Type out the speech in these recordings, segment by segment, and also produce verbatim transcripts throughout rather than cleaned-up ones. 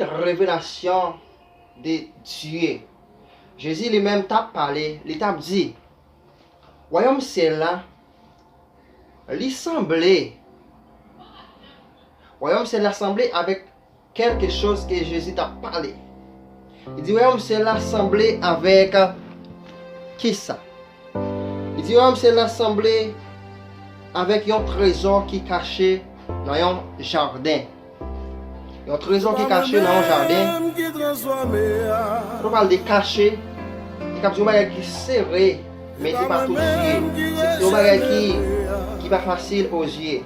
Revelasyon de Dye. Jezi li menm t ap pale, li t ap di, wayòm syèl la, li sanble, wayòm syèl la sanble avèk kèlke choz ke Jezi t ap pale. Li di, wayòm syèl la sanble avèk kisa? Li di, wayòm syèl la sanble avèk yon trezò ki kache nan yon jaden. Yon trezò ki kache nan yon jaden. Lè w pale de kache, li kab di yon bagay ki sere, men se pa tou sere. Se yon bagay ki, ki pa fasil o zye.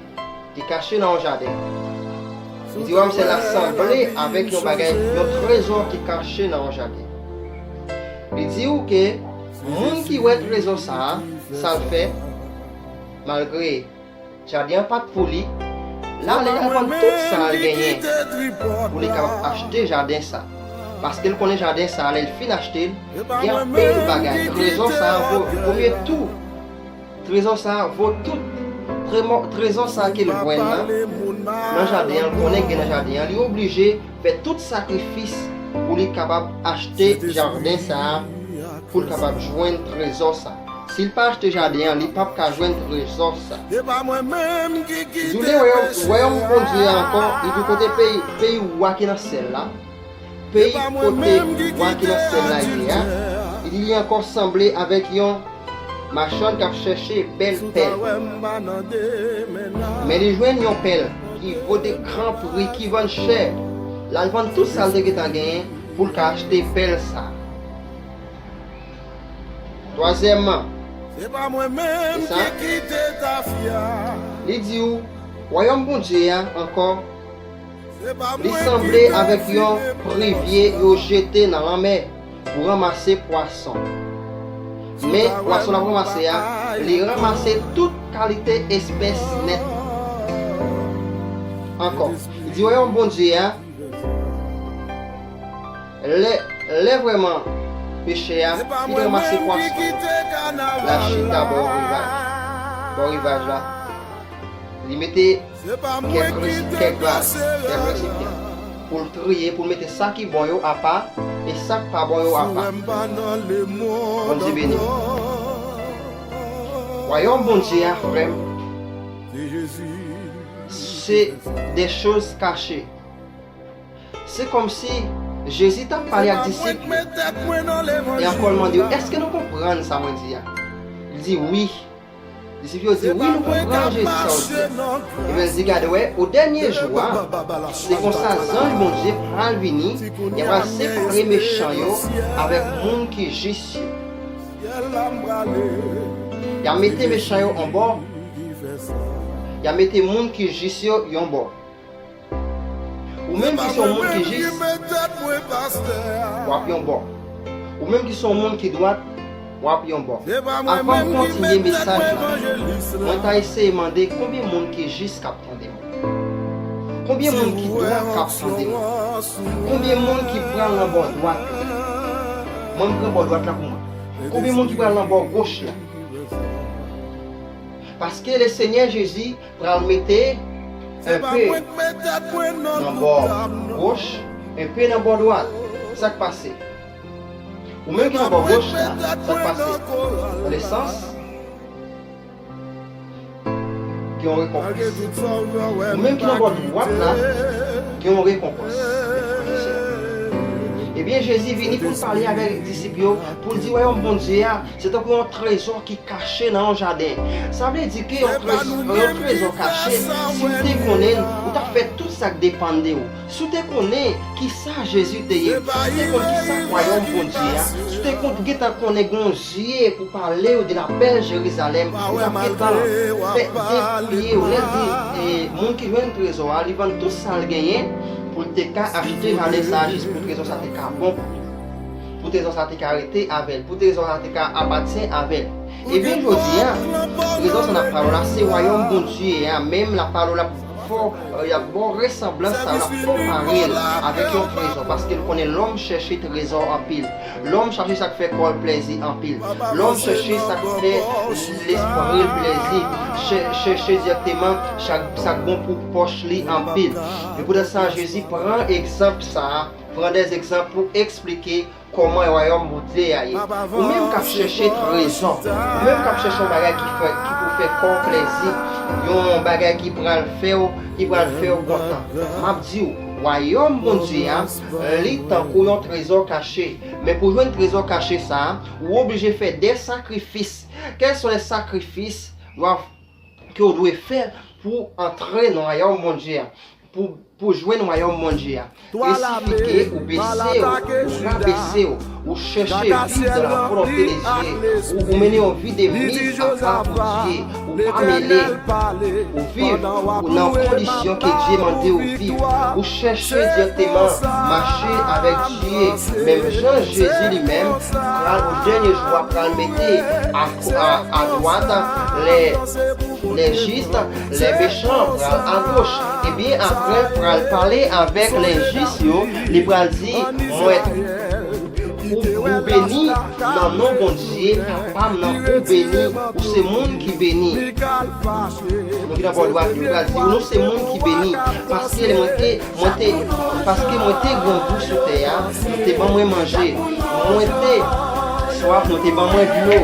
Ki kache nan yon jaden. Li di, wayòm syèl la sanble avèk yon bagay, yon trezò ki kache nan yon jaden. Li di w ke moun ki wè trezò sa a, sa l fè, malgre jaden an pa t pou li, l ale, l al vann tout sa l genyen pou li kapab achte jaden sa. Paske l konnen jaden sa, lè l fin achte l, gen anpil bagay. Trezò sa a vo, vo mye tou. Trezò sa a vo tout. Tremo-, trezò sa a ke l jwenn nan, nan jaden an, l konnen gen nan jaden an, li oblije fè tout sakrifis pou li kapab achte jaden sa a, pou l kapab jwenn trezò sa. Si l pa achte jaden an, li p ap ka jwenn trezò sa. Li di w lè wayòm, wayòm Bondye a ankò, li di w kote peyi, peyi wa ki nan syèl la, peyi kote wa ki nan syèl la ye a, li di li ankò sanble avèk yon machann k ap chèche bèl pèl. Men li jwenn yon pèl ki vo de gran pri, ki vann chè. L al vann tout sa l te gentan genyen pou l ka achte pèl sa. Twazyèmman, e sa, li di w, wayòm Bondye a ankò, li sanble avèk yon privye yo jete nan lanmè pou ranmase pwason. Men pwason l ap ranmase a, li ranmase tout kalite espès nèt. Ankò, li di wayòm Bondye a, lè, lè vrèman pechè a fin ranmase pwason, l al chita bò rivaj, bò rivaj la. Li mete kèk resi-, kèk vas, kèk resipyan pou l triye, pou l mete sa ki bon yo apa e sa k pa bon yo apa. Bondye beni w. Wayòm Bondye a, frè m, se de choz kache. Se kòmsi Jezi t ap pale ak disip yo. E ankò l mande yo, èske nou konprann sa mwen di a? Li di, wi. Disip yo di, wi, nou konprann Jezi sa w di a. Ebyen, l di, gade, wè, o dènye jou a, se konsa zanj Bondye pral vini, y a pral separe mechan yo avèk moun ki jis yo. Y a mete mechan yo yon bò, y a mete moun ki jis yo yon bò. Ou menm ki se yon moun ki jis, w ap yon bò. Ou menm ki se yon moun ki dwat, w ap yon bò. Avan m kontinye mesaj la, mwen ta eseye mande konbyen moun ki jis k ap tande mwen. Konbyen moun ki dwat k ap tande mwen? Konbyen moun ki pral nan bò dwat la? Mwen m pran bò dwat la pou mwen. Konbyen moun ki pral nan bò goch la? Paske Lesenyè Jezi pral mete enpe nan bò goch, enpe nan bò dwat. Sa k pase? Ou menm ki nan bò goch la, sa k pase? Nan lesans, gen yon rekonpans. Ou menm ki nan bò dwat la, gen yon rekonpans. Ebyen, Jezi vini pou l pale avèk disip yo, pou l di wayòm Bondye a, se tankou yon trezò ki kache nan yon jaden. Sa vle di ke yon trez-, yon trezò kache, si w te konnen l, ou t ap fè tout sa k depann de w. Si w te konnen kisa Jezi te ye, si w te konn kisa wayòm Bondye a, si w te konn, gentan konnen gen yon zye pou pale w de la bèl Jerizalèm, ou t ap gentan fè depliye w. Lè l di, e, moun ki jwenn trezò a, li vann tout sa l genyen pou l te ka achte jaden sa a jis pou trezò sa te ka bon pou li. Pou trezò sa te ka rete avè l, pou trezò sa te ka apatyen avè l. Ebyen, jodi a, trezò sa n ap pale w la, se wayòm Bondye a, menm l ap pale w la, fè w, y ap ba w resanblans sa, l ap konpare l avèk yon trezò, paske l konnen lòm chèche trezò anpil. Lòm chèche sa k fè kò l plèzi anpil. Lòm chèche sa k fè lespri l plèzi, chè- chèche dirèkteman sa k sa k bon pou pòch li anpil. E poutèt sa, Jezi pran egzanp sa a, pran de egzanp pou eksplike kòman wayòm Bondye a ye. Ou menm k ap chèche trezò, ou menm k ap chèche yon bagay ki fè, ki pou fè kò w plèzi, yon bagay ki pral fè w, ki pral fè w kontan. M ap di w, wayòm Bondye a, li tankou yon trezò kache. Men pou jwenn trezò kache sa a, ou oblije fè de sakrifis. Quels sont les sacrifices doivent, ke w dwe fè pou antre nan wayòm Bondye a? Pou, pou jwenn wayòm Bondye a. Esifike ou bese w, ou rabese w, ou chèche viv dans la volonté de Dieu, ou, ou mennen yon vi de mise à part pou Dye, ou pa mele, ou viv ou nan kondisyon ke Dye mande w viv, ou chèche dirèkteman mache avèk Dye, menm jan Jezi li menm, pral, o dènye jou a, pral mete a, a, a dwat lè lè jis, lè mechan pral agoch. Ebyen, apre l pral pale avèk lè jis yo, li pral di, mwen, ou, ou beni nan non Bondye, papa m nan, ou beni, ou se moun ki beni. Nou ki nan bò dwat, li pral di, nou se moun ki beni, paske mwen te Mwen te, paske mwen te grangou sou tè a, nou te ban mwen manje. Mwen te swaf, nou te ban mwen dlo.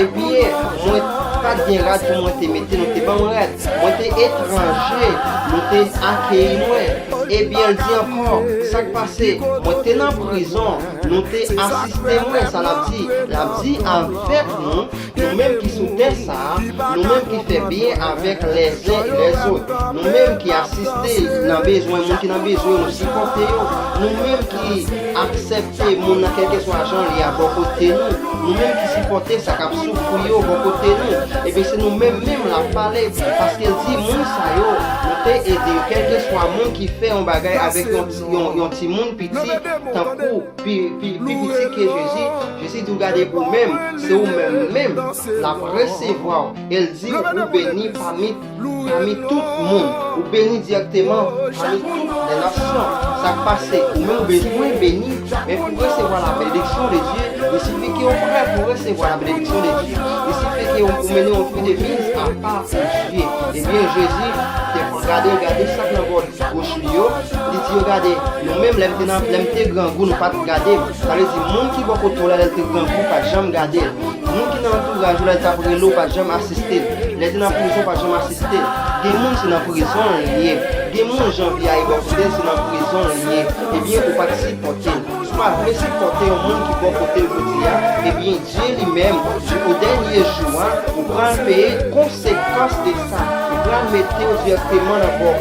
Ebyen, mwen pa t gen rad pou mwen te mete, nou te ban mwen rad. Mwen te etranje, nou te akeyi mwen. Ebyen, l di ankò, sa k pase? Mwen te nan prizon, nou te asiste mwen, sa l ap di. L ap di avèk nou, nou menm ki sou tè sa a, nou menm ki fè byen avèk lèzen e lèzòt, nou menm ki asiste nan bezwen moun ki nan bezwen, nou sipòte yo, nou menm ki aksepte moun nan kèlkeswa jan li a bò kote nou, nou menm ki sipòte sa k ap soufri yo bò kote nou, ebyen se nou menm menm l ap pale, paske l di moun sa yo, nou te ede yo, kèlkeswa moun ki fè yon bagay avèk yon, yon, yon timoun piti, tankou pi, pi, pi piti ke Jezi, Jezi di w gade ou menm, se ou menm menm l ap resevwa w. E l di w, ou beni pami, pami tout moun. Ou beni dirèkteman pami tout lè nasyon. Sa k pase, ou menm ou bezwen beni, men pou resevwa la bénédiction de Dieu, il suffit ke w prè pou resevwa la bénédiction de Dieu. Il suffit ke w, ou mennen yon vi de mise à part pou Dye. Ebyen, Jezi te gade, gade sa k nan bò goch li yo, li di yo, gade, nou menm, lè m te nan, lè m te grangou, nou pa t gade m. Sa vle di, moun ki bò kote w la, lè l te grangou, pa t janm gade l. Moun ki nan antouraj ou la, lè l t ap rele w, pa t janm asiste l. Lè l te nan prizon, pa t janm asiste l. Gen moun, se nan prizon l ye. Gen moun, jan vi a ye bò kote l, se nan prizon l ye. Ebyen, ou pa t sipòte l. Si w pa vle sipòte yon moun ki bò kote l jodi a, ebyen, Dye li menm, o dènye jou a, ou pral peye konsekans de sa. Ou pral mete w dirèkteman nan bò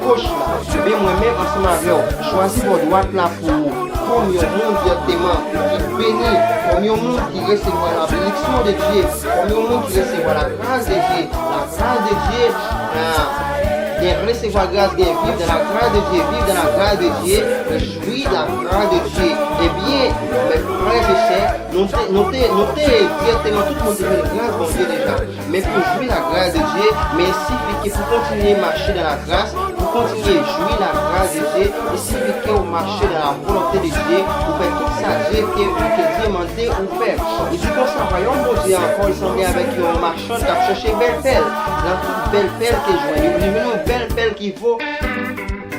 goch la. Ebyen, mwen menm ansanm avè w, chwazi bò dwat la pou ou. Kòm yon moun dirèkteman ki beni, kòm yon moun ki resevwa la bénédiction de Dieu, kòm yon moun ki resevwa la grâce de Dieu, la grâce de Dieu, ah, gen resevwa gras, gen viv dans la grâce de Dieu, viv dans la grâce de Dieu, jwi la grâce de Dieu. Ebyen, mes frères et sœurs, nou te, nou te, nou te dirèkteman, tout moun te jwenn gras Bondye deja. Men pou jwi la grâce de Dieu, men il suffit ke pou kontinye mache dans la grâce, pou kontinye jwi la grâce de Dieu, il suffit ke w mache dans la volonté de Dieu, ou fè tout sa Dye ke, ke Dye mande ou fè. Li di konsa, wayòm Bondye ankò, li sanble avèk yon machann k ap chèche bèl pèl. Nan tout bèl pèl ke jwenn, li vin yon bèl pèl ki vo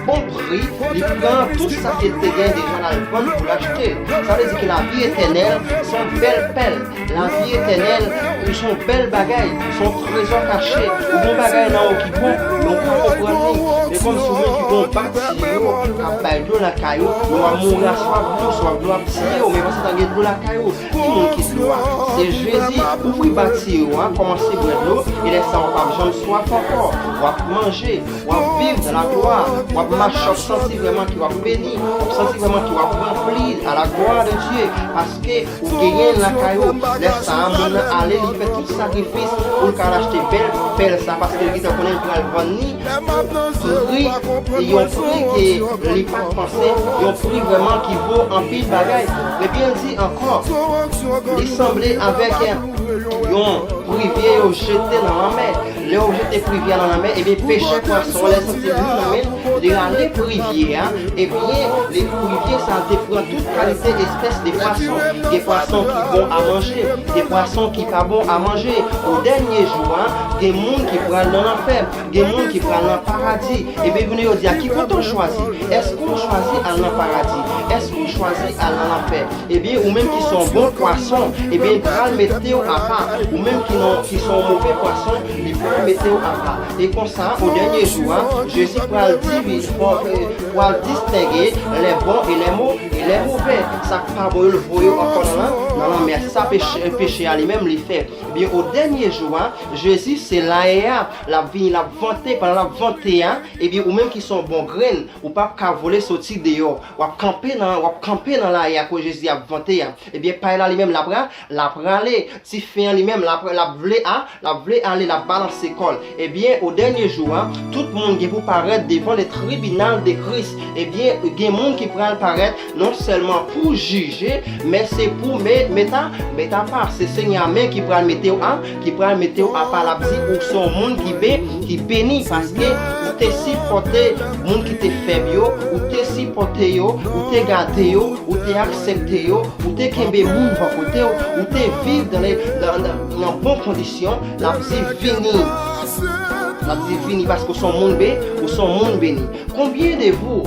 bon pri, li pran tout sa ke l te gen deja, l al vann pou l achte l. Sa vle di ke lavi etènèl se yon bèl pèl. Lavi etènèl, se yon bèl bagay, se yon trezò kache. Ou gen yon bagay nan ou ki bon, men ou pa konprann li. Men kòmsi ou menm ki gen yon batiyo k ap bay dlo lakay ou, men w ap mouri a swaf dlo, swaf dlo ap tiye w, men pandan gen dlo lakay ou. Ki moun ki dlo a? Se Jezi. Ouvri batiyo a, kòmanse bwè dlo, e lè sa a ou p ap janm swaf ankò. W ap manje, w ap viv dans la gloire, w ap mache, w ap santi vrèman ke w ap beni, w ap santi vrèman ke w ap ranpli à la gloire de Dieu, paske ou genyen l lakay ou. Lè sa a, moun nan ale, li fè tout sakrifis pou l ka al achte bèl pèl sa, paske li gentan konnen l pral vann li pri, yon pri ke li pa t panse, yon pri vrèman ki vo anpil bagay. Ebyen, l di ankò, li sanble avèk yon Privye yo jete nan lanmè. Lè yo jete privye a nan lanmè, ebyen, pechè pwason an, lè l santi dlo nan men l, li rale privye a, ebyen, li, privye sa a te pran tout kalite espès de pwason. Gen pwason ki bon a manje, gen pwason ki pa bon a manje. O dènye jou a, gen moun ki pral nan lanfè, gen moun ki pral nan paradi. Ebyen, vini yo di a, ki kote w chwazi? Èske w chwazi al nan paradi? Èske w chwazi al nan lanfè? Ebyen, ou menm ki se yon bon pwason, ebyen, li pral mete w apa. Ou menm ki non, ki se yon move pwason, li pral mete w apa. E konsa, o dènye jou a, Jezi pral divi-, pral distenge les bons et les mau-, et les mauvais. Sa k pa bon yo, l voye yo ankò nan, nan lanmè a. Se sa peche, peche a li menm li fè. Ebyen, o dènye jou a, Jezi se la e a. L ap vini, l ap vante, pandan l ap vante a, ebyen, ou menm ki se yon bon grenn, ou p ap ka vole soti deyò. W ap kanpe nan, w ap kanpe nan la e a kote Jezi ap vante a. Ebyen, pay la li menm, l ap ra-, l ap rale. Ti fen an li menm, l ap, l ap vle a, l ap vle ale, l ap balanse kò l. Ebyen, o dènye jou a, tout moun gen pou parèt devan le tribinal de Kris. Ebyen, gen moun ki pral parèt non sèlman pou jije, men se pou me-, meta-, meta pa. Se Senyè a menm ki pral mete w a, ki pral mete w apa. L ap di ou se yon moun ki be-, ki beni, paske ou te sipòte moun ki te fèb yo, ou te sipòte yo, ou te gade yo, ou te aksepte yo, ou te kenbe moun bò kote w, ou te viv dan le, dan, dan, nan bon kondisyon, l ap di vini. L ap di vini paske w se yon moun be-, ou se yon moun beni. Konbyen de vou,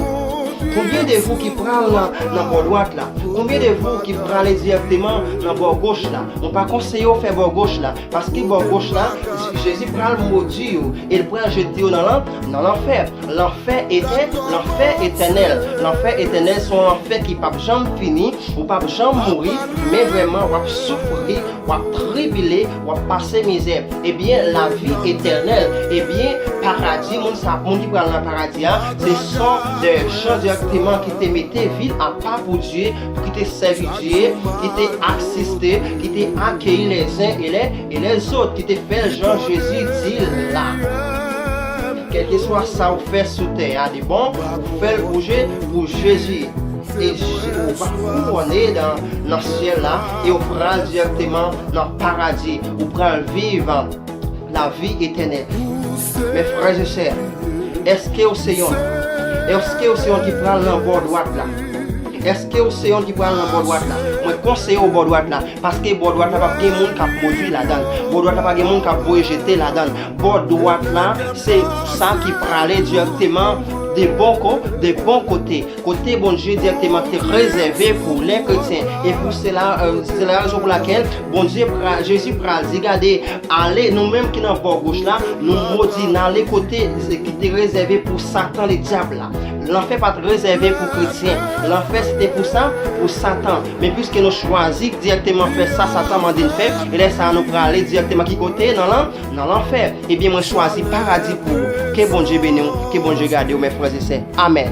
konbyen de vou ki pral nan, nan bò dwat la? Konbyen de vou ki prale dirèkteman nan bò goch la? Mwen pa konseye w fè bò goch la, paske bò goch la, Jezi pral modi yo, e l pral jete yo nan lan-, nan lanfè. Lanfè etè-, lanfè etènèl. Lanfè etènèl se yon lanfè ki p ap janm fini, ou p ap janm mouri, men vrèman w ap soufri, w ap tribile, w ap pase mizè. Ebyen, lavi etènèl, ebyen, paradi, moun sa, moun ki pral nan paradi a, se sò de jan dirèkteman ki te mete vi l apa pou Dye, ki te sèvi Dye, ki te asiste, ki te akeyi les uns et les, et les autres, ki te fè l jan Jezi di l la. Kèlkeswa sa ou fè sou tè a de bon, ou fè l pou Je-, pou Jezi. E Je-, ou va kouwone nan, nan syèl la, e ou pral dirèkteman nan paradi. Ou pral viv lavi etènèl. Mes frères et sœurs, èske ou se yon? Èske ou se yon ki pral nan bò dwat la? Èske ou se yon ki pral nan bò dwat la? Mwen konseye w bò dwat la, paske bò dwat la p ap gen moun k ap modi ladan l. Bò dwat la pa gen moun k ap voye jete ladan l. Bò dwat la, se sa ki prale dirèkteman de bon ko-, de bon kote. Kote Bondye dirèkteman te rezève pou lè kretyen. E pou sela, euh, se la rezon pou lakèl Bondye pra-, Jezi pral di, gade, ale, nou menm ki nan bò goch la, nou modi, n ale kote ki te rezève pou Satan, le dyab la. Lanfè pa t rezève pou kretyen. Lanfè se te pou sa, pou Satan. Men piske nou chwazi dirèkteman fè sa Satan mande n fè, e lè sa a nou prale dirèkteman ki kote? Nan lan-, nan lanfè. Ebyen, mwen chwazi paradi pou ou. Ke Bondye beni w, ke Bondye gade w, mes frères et sœurs. Amèn.